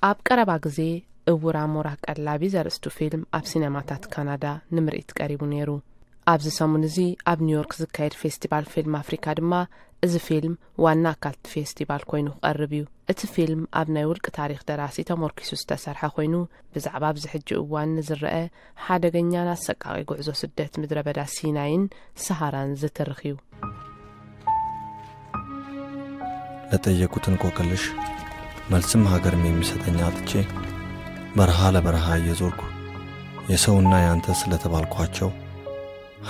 ኣብ ቀረባ ግዜ እውር ኣሞራ ቀላቢ ዘርእስቱ ፊልም ኣብ ሲነማታት ካናዳ ንምርኢት ቀሪቡ ነይሩ። ኣብዚ ሰሙን እዚ ኣብ ኒውዮርክ ዝካየድ ፌስቲቫል ፊልም ኣፍሪካ ድማ እዚ ፊልም ዋና ኣካል እቲ ፌስቲቫል ኮይኑ ክቐርብ እዩ። እቲ ፊልም ኣብ ናይ ውልቂ ታሪኽ ደራሲ ተሞርኪሱ ዝተሰርሐ ኮይኑ፣ ብዛዕባ ኣብዚ ሕጂ እዋን ንዝረአ ሓደገኛን ኣሰቃቂ ጉዕዞ ስደት ምድረ በዳ ሲናይን ሰሃራን ዝትርኽ እዩ። ለጠየቁት እንቆቅልሽ መልስም ሀገርም የሚሰጠኝ አጥቼ በረሃ ለበረሃ እየዞርኩ የሰውና ያንተ ስለተባልኳቸው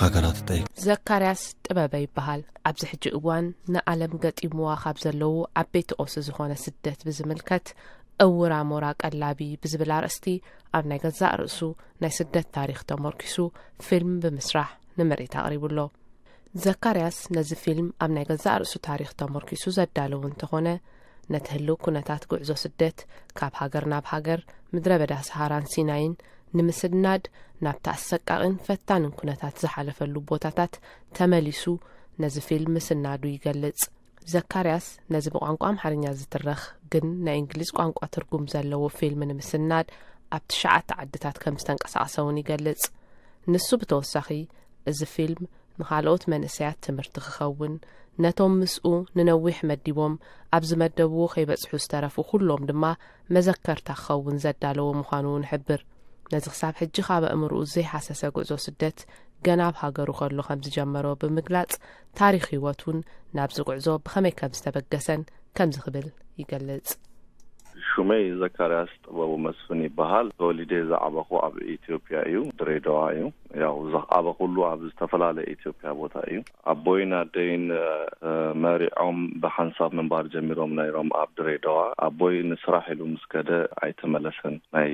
ሀገራት እጠይቅ። ዘካርያስ ጥበበ ይበሃል። ኣብዚ ሕጂ እዋን ንዓለም ገጢምዋ ካብ ዘለዉ ዓበይቲ ቀውሲ ዝኾነ ስደት ብዝምልከት እውር ኣሞራ ቀላቢ ብዝብል ኣርእስቲ ኣብ ናይ ገዛእ ርእሱ ናይ ስደት ታሪኽ ተሞርኪሱ ፊልም ብምስራሕ ንምርኢት ኣቕሪቡ ኣሎ። ዘካርያስ ነዚ ፊልም ኣብ ናይ ገዛእ ርእሱ ታሪኽ ተሞርኪሱ ዘዳለዉ እንተኾነ፣ ነቲ ህልው ኩነታት ጉዕዞ ስደት ካብ ሃገር ናብ ሃገር፣ ምድረ በዳ ሰሃራን ሲናይን ንምስናድ ናብቲ ኣሰቃቒን ፈታንን ኩነታት ዝሓለፈሉ ቦታታት ተመሊሱ ነዚ ፊልም ምስናዱ ይገልጽ። ዘካርያስ ነዚ ብቋንቋ ኣምሓርኛ ዝትረኽ ግን ናይ እንግሊዝ ቋንቋ ትርጉም ዘለዎ ፊልም ንምስናድ ኣብ ትሽዓተ ዓድታት ከም ዝተንቀሳቐሰ እውን ይገልጽ። ንሱ ብተወሳኺ እዚ ፊልም ንኻልኦት መንእሰያት ትምህርቲ ክኸውን፣ ነቶም ምስኡ ንነዊሕ መዲቦም ኣብ ዝመደብዎ ከይበጽሑ ዝተረፉ ኩሎም ድማ መዘከርታ ክኸውን ዘዳለዎ ምዃኑ እውን ይሕብር። ነዚ ክሳብ ሕጂ ካብ ኣእምርኡ ዘይሃሰሰ ጉዕዞ ስደት ገና ኣብ ሃገሩ ከሎ ከም ዝጀመሮ ብምግላጽ፣ ታሪኽ ህይወቱን ናብዚ ጉዕዞ ብኸመይ ከም ዝተበገሰን ከምዚ ክብል ይገልጽ። ሹመይ ዘካርያስ ጥበቡ መስፍን ይበሃል። ተወሊደ ዝዓበኹ ኣብ ኢትዮጵያ እዩ፣ ድሬዳዋ እዩ። ያው ዝዓበኹሉ ኣብ ዝተፈላለየ ኢትዮጵያ ቦታ እዩ። ኣቦይን ኣደይን እ፣ መሪዖም ብሓንሳብ ምንባር ጀሚሮም ነይሮም ኣብ ድሬዳዋ። ኣቦይ ንስራሕ ኢሉ ምስ ከደ ኣይተመለሰን። ናይ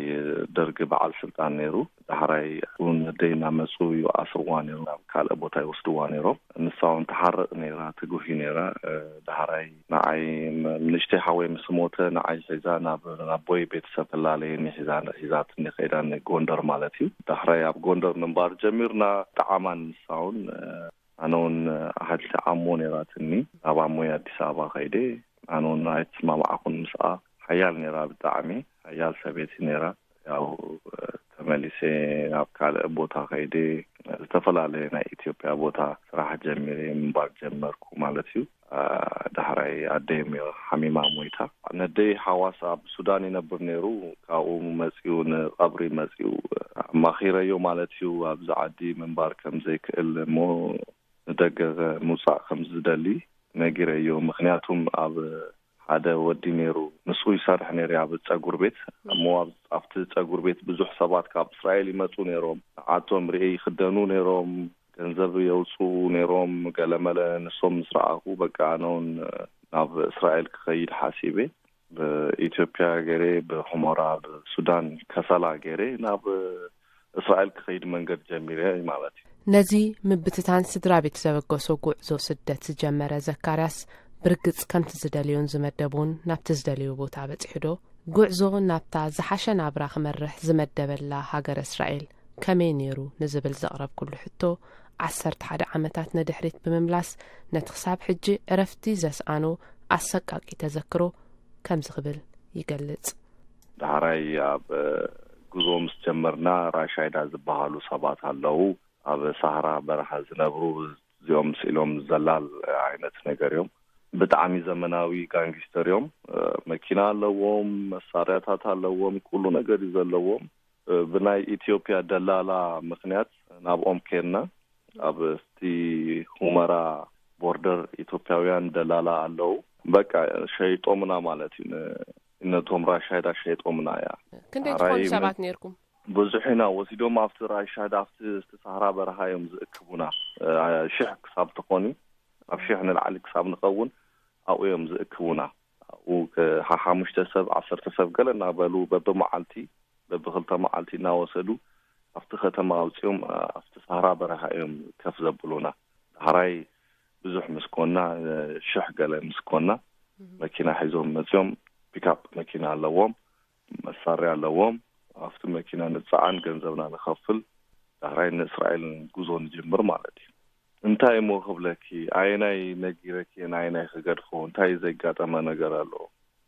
ደርጊ በዓል ስልጣን ነይሩ። ዳሕራይ እውን ኣደይ እናመፁ ይኣስርዋ ነይሩ፣ ናብ ካልእ ቦታ ይወስድዋ ነይሮም። ንሳ እውን ትሓርቕ ነይራ፣ ትጉሂ ነይራ። እ፣ ዳሕራይ ንዓይ ም-፣ ንእሽተይ ሓወይ ምስ ሞተ ንዓይ ሒዛ ናብ፣ ናብ ኣቦይ ቤተሰብ ትላለየኒ ሒዛ፣ ሒዛትኒ ከይዳ ንጎንደር ማለት እዩ። ዳሕራይ ኣብ ጎንደር ምንባር ጀሚርና። ጠዓማን ንሳ እውን፣ እ፣ ኣነ እውን ሓንቲ ዓሞ ነይራትኒ። ናብ ኣሞይ ኣዲስ ኣበባ ከይደ፣ ኣነ እውን ኣይተስማማዕኩን ምስኣ። ሓያል ነይራ ብጣዕሚ፣ ሓያል ሰበይቲ ነይራ። ያው ተመሊሰ ናብ ካልእ ቦታ ከይደ፣ ዝተፈላለየ ናይ ኢትዮጵያ ቦታ ስራሕ ጀሚረ ምንባር ጀመርኩ ማለት እዩ። ዳሕራይ ኣደይ እሞ ሓሚማ ሞይታ። ነደይ ሓዋስ ኣብ ሱዳን ይነብር ነይሩ። ካብኡ መፂኡ ንቐብሪ መፂኡ ኣማኺረዮ ማለት እዩ። ኣብዚ ዓዲ ምንባር ከም ዘይክእል እሞ ንደገ ምውፃእ ከም ዝደሊ ነጊረዮ። ምኽንያቱም ኣብ ሓደ ወዲ ነይሩ፣ ምስኡ ይሰርሕ ነይሩ ኣብ ፀጉር ቤት። እሞ ኣብ፣ ኣብቲ ፀጉር ቤት ብዙሕ ሰባት ካብ እስራኤል ይመፁ ነይሮም። ንዓቶም ርኤ ይኽደኑ ነይሮም፣ ገንዘብ የውፅኡ ነይሮም። ገለመለ ንሶም ምስ ረኣኹ በቃ ኣነ እውን ናብ እስራኤል ክኸይድ ሓሲበ። ብኢትዮጵያ ገይረ፣ ብሑመራ፣ ብሱዳን ከሰላ ገይረ ናብ እስራኤል ክኸይድ መንገድ ጀሚረ ማለት እዩ። ነዚ ምብትታን ስድራ ቤት ዘበገሶ ጉዕዞ ስደት ዝጀመረ ዘካርያስ፣ ብርግጽ ከምቲ ዝደልዮን ዝመደቦን ናብቲ ዝደልዮ ቦታ በጺሑ ዶ? ጉዕዞ ናብታ ዝሓሸ ናብራ ክመርሕ ዝመደበላ ሃገረ እስራኤል ከመይ ነይሩ ንዝብል ዘቕረብኩሉ ሕቶ፣ ዓሰርተ ሓደ ዓመታት ንድሕሪት ብምምላስ፣ ነቲ ክሳብ ሕጂ ዕረፍቲ ዘስኣኖ ኣሰቃቂ ተዘክሮ ከምዚ ክብል ይገልጽ። ዳሕራይ ኣብ ጉዞ ምስ ጀመርና፣ ራሻይዳ ዝበሃሉ ሰባት ኣለዉ። ኣብ ሳህራ በረኻ ዝነብሩ፣ እዚኦም ስኢሎም ዘላል ዓይነት ነገር እዮም። ብጣዕሚ ዘመናዊ ጋንጊስተር እዮም። መኪና ኣለዎም፣ መሳርያታት ኣለዎም፣ ኩሉ ነገር እዩ ዘለዎም። ብናይ ኢትዮጵያ ደላላ ምኽንያት ናብኦም ኬድና። ኣብ እቲ ሁመራ ቦርደር ኢትዮጵያውያን ደላላ ኣለዉ። በቃ ሸይጦምና ማለት እዩ። ን-፣ ነቶም ራሻይዳ ሸይጦምና እያ። ክንደይ ኣራይ ትኾኑ ምን-፣ ሰባት ነይርኩም? ብዙሕ ኢና ወሲዶም። ኣብቲ ራሻይዳ፣ ኣብቲ፣ ኣብቲ ሳህራ በረኻ እዮም ዝእክቡና። እ፣ ሽሕ ክሳብ ትኾኒ፣ ኣብ ሽሕ ንላዕሊ ክሳብ ንኸውን ኣብኡ እዮም ዝእክቡና። ኣብኡ ከ-፣ ሓ-፣ ሓሙሽተ ሰብ፣ ዓሰርተ ሰብ ገለ እናበሉ በብመዓልቲ፣ በብኽልተ መዓልቲ እናወሰዱ ኣብቲ ከተማ ኣውፂኦም፣ እ፣ ኣብቲ ሳህራ በረኻ እዮም ከፍ ዘብሉና። ዳሕራይ ብዙሕ ምስ ኮና፣ እ፣ ሽሕ ገለ ምስ ኮና፣ እህ። መኪና ሒዞም መፂኦም። ፒካፕ መኪና ኣለዎም፣ መሳርያ ኣለዎም። ኣብቲ መኪና ንፀዓን፣ ገንዘብና ንኸፍል፣ ዳሕራይ ንእስራኤል ጉዞ ንጅምር ማለት እዩ። እንታይ እሞ ክብለኪ፣ ኣየናይ ነጊረኪ፣ ኣየናይ ክገድፎ፣ እንታይ ዘጋጠመ ነገር ኣሎ?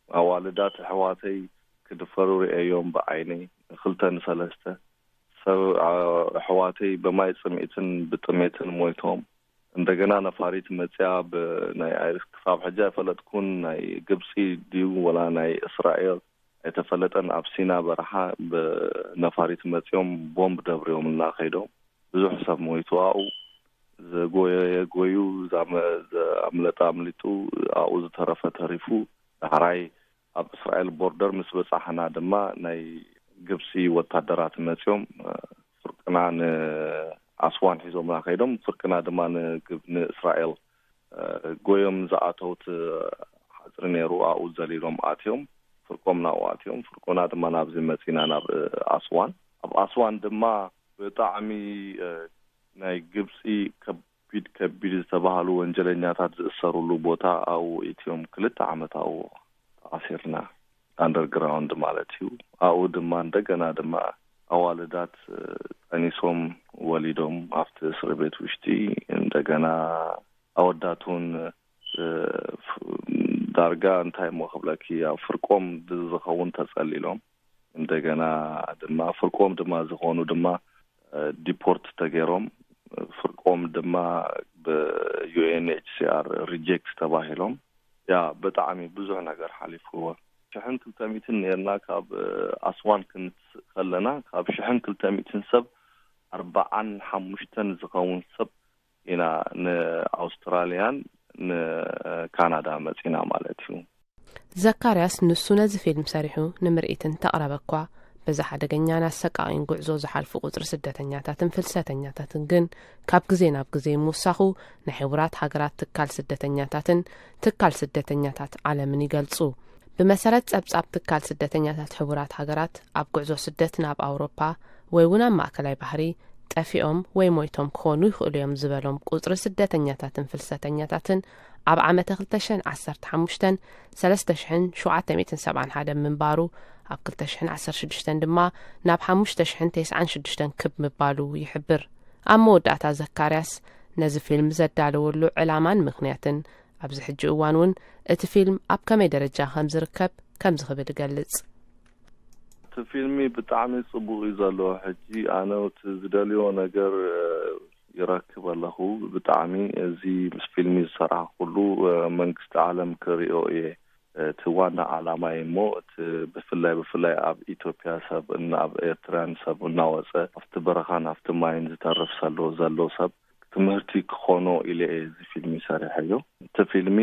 ኣዋልዳት ኣሕዋተይ ክድፈሩ ርእየዮም ብዓይነይ። ክልተ ንሰለስተ ሰብ ኣሕዋተይ ብማይ ጽምኢትን ብጥሜትን ሞይቶም። እንደገና ነፋሪት መጽያ ብናይ ኣይርስ ክሳብ ሕጂ ኣይፈለጥኩን፣ ናይ ግብጺ ድዩ ወላ ናይ እስራኤል ኣይተፈለጠን። ኣብ ሲና በረኻ ብነፋሪት መጽዮም ቦምብ ደብርዮም እናኸይዶም ብዙሕ ሰብ ሞይቱ። ኣብኡ ዘጎየ የጎዩ፣ ዘኣመለጠ ኣምሊጡ፣ ኣብኡ ዝተረፈ ተሪፉ። ዳሕራይ ኣብ እስራኤል ቦርደር ምስ በጻሕና ድማ ናይ ግብጺ ወታደራት መጺኦም ፍርቅና ንኣስዋን ሒዞምና ከይዶም፣ ፍርቅና ድማ ንግብ ንእስራኤል ጎዮም ዝኣተውት ሓጽሪ ነይሩ። ኣብኡ ዘሊሎም ኣትዮም፣ ፍርቆም ናብኡ ኣትዮም፣ ፍርቆና ድማ ናብዚ መጺና ናብ ኣስዋን። ኣብ ኣስዋን ድማ ብጣዕሚ ናይ ግብጺ ከቢድ ከቢድ ዝተባህሉ ወንጀለኛታት ዝእሰሩሉ ቦታ ኣብኡ ኢትዮም ክልተ ዓመት ኣብኡ ተኣሲርና፣ ኣንደርግራውንድ ማለት እዩ። ኣብኡ ድማ እንደገና ድማ ኣዋልዳት ጠኒሶም ወሊዶም ኣብቲ እስሪ ቤት ውሽጢ። እንደገና ኣወዳት እውን ዳርጋ እንታይ እሞ ክብለኪ ኣብ ፍርቆም ዝኸውን ተጸሊሎም። እንደገና ድማ ፍርቆም ድማ ዝኾኑ ድማ ዲፖርት ተገይሮም፣ ፍርቆም ድማ ብዩኤንኤችሲኣር ሪጀክት ተባሂሎም። ያ ብጣዕሚ ብዙሕ ነገር ሓሊፍዎ። ሽሕን ክልተ ሚእትን ነርና ካብ ኣስዋን ክንትስእ ከለና፣ ካብ ሽሕን ክልተ ሚእትን ሰብ ኣርባዓን ሓሙሽተን ዝኸውን ሰብ ኢና ንኣውስትራልያን ንካናዳ መጺና ማለት እዩ። ዘካርያስ ንሱ ነዚ ፊልም ሰሪሑ ንምርኢት እንተቕረበ እኳ፣ በዚ ሓደገኛን ኣሰቃቒን ጉዕዞ ዝሓልፉ ቁጽሪ ስደተኛታትን ፍልሰተኛታትን ግን ካብ ግዜ ናብ ግዜ ምውሳኹ ናይ ሕቡራት ሃገራት ትካል ስደተኛታትን ትካል ስደተኛታት ዓለምን ይገልጹ። ብመሰረት ጸብጻብ ትካል ስደተኛታት ሕቡራት ሃገራት፣ ኣብ ጉዕዞ ስደት ናብ ኣውሮፓ ወይ እውን ኣብ ማእከላይ ባሕሪ ጠፊኦም ወይ ሞይቶም ክኾኑ ይኽእሉ እዮም ዝበሎም ቁጽሪ ስደተኛታትን ፍልሰተኛታትን ኣብ ዓመተ ክልተ ሽሕን ዓሰርተ ሓሙሽተን ሰለስተ ሽሕን ሸውዓተ ሚእትን ሰብዓን ሓደን ምንባሩ፣ ኣብ ክልተ ሽሕን ዓሰርተ ሽዱሽተን ድማ ናብ ሓሙሽተ ሽሕን ተስዓን ሽዱሽተን ክብ ምባሉ ይሕብር። ኣብ መወዳእታ ዘካርያስ ነዚ ፊልም ዘዳለወሉ ዕላማን ምኽንያትን፣ ኣብዚ ሕጂ እዋን እውን እቲ ፊልም ኣብ ከመይ ደረጃ ከም ዝርከብ ከምዚ ክብል ይገልጽ። እቲ ፊልሚ ብጣዕሚ ጽቡቕ እዩ ዘሎ። ሕጂ ኣነ እቲ ዝደልዮ ነገር ይረክብ ኣለኹ። ብጣዕሚ እዚ ምስ ፊልሚ ዝሰራሕኩሉ መንግስቲ ዓለም ክሪኦ እየ። እቲ ዋና ዓላማይ እሞ እቲ ብፍላይ ብፍላይ ኣብ ኢትዮጵያ ሰብ እና ኣብ ኤርትራን ሰብ እናወፀ ኣብቲ በረኻን ኣብቲ ማይን ዝተርፍ ዘሎ ዘሎ ሰብ ትምህርቲ ክኾኖ ኢለ እየ እዚ ፊልሚ ሰሪሐዮ። እቲ ፊልሚ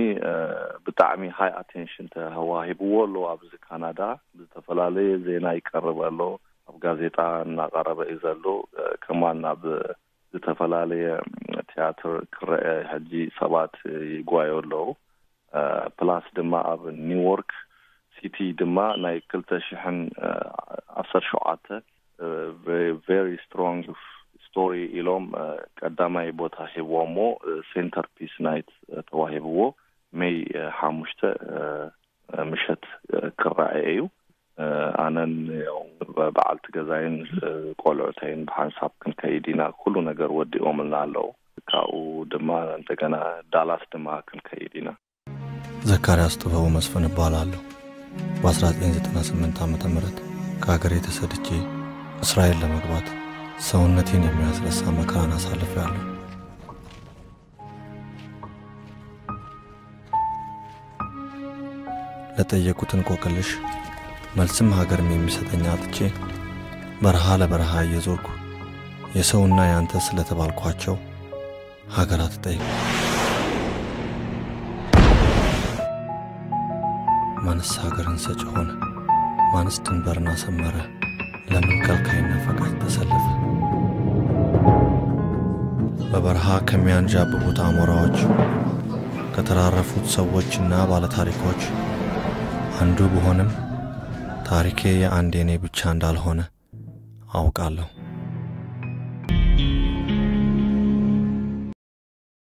ብጣዕሚ ሃይ ኣቴንሽን ተዋሂብዎ ኣሎ። ኣብዚ ካናዳ ዝተፈላለየ ዜና ይቀርብ ኣሎ፣ ኣብ ጋዜጣ እናቀረበ እዩ ዘሎ። ከማን ኣብ ዝተፈላለየ ቲያትር ክረአ ሕጂ ሰባት ይጓዩ ኣለዉ። ፕላስ ድማ ኣብ ኒውዮርክ ሲቲ ድማ ናይ ክልተ ሽሕን ዓሰርተ ሸውዓተ ቨሪ ስትሮንግ ስቶሪ ኢሎም ቀዳማይ ቦታ ሂብዎሞ ሴንተር ፒስ ናይት ተዋሂብዎ ሜይ ሓሙሽተ ምሸት ክረኣየ እዩ። ኣነን በዓልቲ ገዛይን ቆልዑተይን ብሓንሳብ ክንከይድ ኢና። ኩሉ ነገር ወዲኦምልና ኣለዉ። ካብኡ ድማ እንደገና ዳላስ ድማ ክንከይድ ኢና። ዘካርያስ ጥበቡ መስፍን እባላለሁ። በ1998 ዓመተ ምህረት ከሀገሬ ተሰድጄ እስራኤል ለመግባት ሰውነቴን የሚያስረሳ መከራን አሳልፌያለሁ። ለጠየቁት እንቆቅልሽ መልስም ሀገርም የሚሰጠኝ አጥቼ በረሃ ለበረሃ እየዞርኩ የሰውና ያንተ ስለተባልኳቸው ሀገራት እጠይቅ። ማንስ ሀገርን ሰጪ ሆነ? ማንስ ድንበርን አሰመረ? ለምን ከልካይና ፈቃጅ ተሰለፈ? በበረሃ ከሚያንጃብቡት አሞራዎች፣ ከተራረፉት ሰዎችና ባለታሪኮች አንዱ ብሆንም ታሪኬ የአንዴኔ ብቻ እንዳልሆነ አውቃለሁ።